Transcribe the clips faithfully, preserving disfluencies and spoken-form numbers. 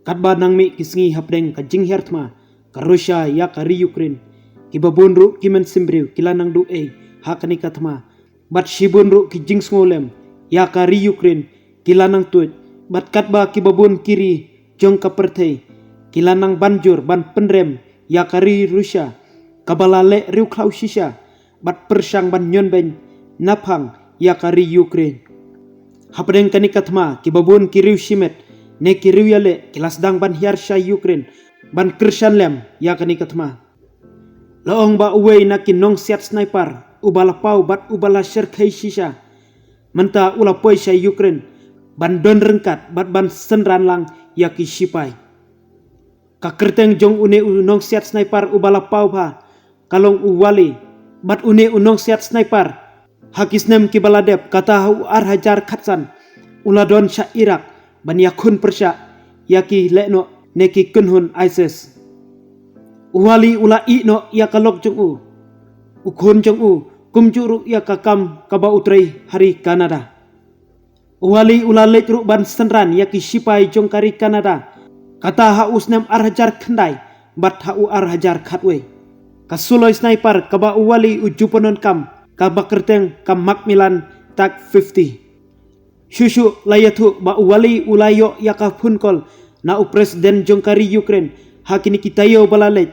Katba nang mih ki sngi hapdeng ka jinghiar thma ka Russia ïa ka ri Ukraine, kiba bun ruh ki mynsiem briew ki la nang duh ei ha kane ka thma, bad shibun ruh ki jingsngew lem ïa ka ri Ukraine ki la nang tuid, bad katba kiba bun ki ri jong ka pyrthei ki la nang ban jur ban pynrem ïa ka ri Russia, kaba la leh riewkhlaw shisha bad pyrshang ban ñion beiñ naphang ïa ka ri Ukraine. Hapdeng kane ka thma, kiba bun ki riew shimet ne ki riew ïaleh ki la sdang ban hiar sha Ukraine ban kyrshan lem ïa kane ka thma. La ong ba uwei na ki nongsiat sniper uba la paw bad uba la shyrkhei shisha mynta u la poi sha Ukraine ban don ryngkat bad ban synran lang ïa ki shipai. Ka kyrteng jong une u nongsiat sniper uba la paw bha ka long u Wali, bad une u nongsiat sniper ha ki snem kiba la dep, kata ha u ar hajar khatsan, u la don sha Iraq ban ïakhun pyrshah ïa ki lehnoh ne ki kynhun ISIS. U Wali u la ïeh noh ïa ka lok jong u, u khun jong u, kumjuh ruh ïa ka kam kaba u trei ha ri Canada. U Wali u la leit ruh ban synran ïa ki shipai jong ka ri Canada, kata ha u snem ar hajar khyndai bad ha u ar hajar khatwei. Ka suloi sniper kaba u Wali u ju pyndonkam, kaba kyrteng ka Macmillan Tag fifty. Shuh shuh la ïathuh ba u Wali u la ïoh ïa ka phone call na u president jong ka ri Ukraine ha kine ki taïew ba la leit,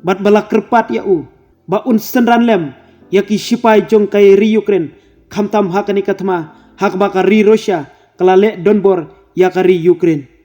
bad ba la kyrpad ïa u ba un synran lem ïa ki shipai jong ka ri Ukraine, khamtam ha kane ka thma ha kaba ka ri Russia ka la leh donbor ïa ka ri Ukraine.